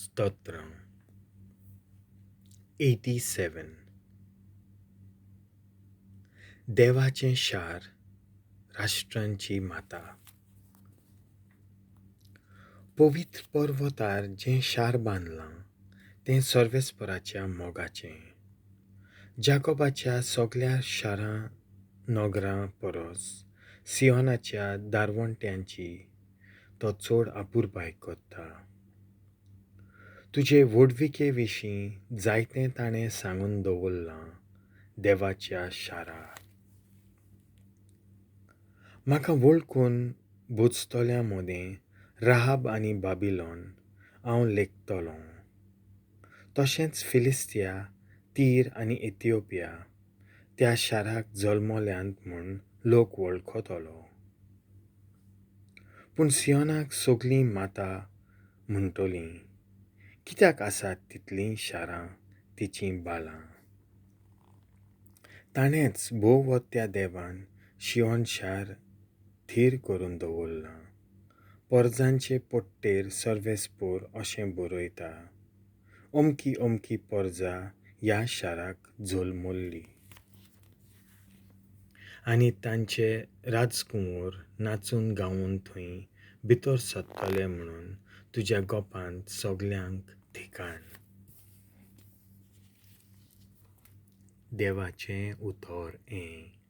स्तोत्रां. 87. देवाचें शार, राष्ट्रांची माता. पवित्र पर्वतार जें शार बांदलां तें सर्वेस्पराच्या मोगाचें. जाकोबाच्या सगल्या शारां नगरां परस सियोनाच्या दारवंट्यांची तो चड अपुरबाय करता. तुजे व्हडविके विशीं जायतें ताणें सांगून दवरलां देवाच्या शारा. म्हाका वळखून बुजतल्या मदें राहाब आनी बाबिलोन हांव लेखतलों, तशेंच फिलिस्तिया, तीर आनी इथिओपिया त्या शाराक जल्मल्यांत म्हूण लोक वळखतलो. पूण सियोनाक सगलीं माता म्हणटलीं, कित्याक आसात तितलीं शारां तिचीं बालां. ताणेंच भोव त्या देवान शियोन शार थीर करून दवरलां. परजांचे पट्टेर सर्वेस्पोर अशें बरयता, अमकी अमकी परजा ह्या शाराक जल्मल्ली. आनी तांचे राजकुंवर नाचून गावन थंय भितर सरतले म्हणून तुज्या गोपांत सगल्यांक ठिकाण. देवाचें उतर हें.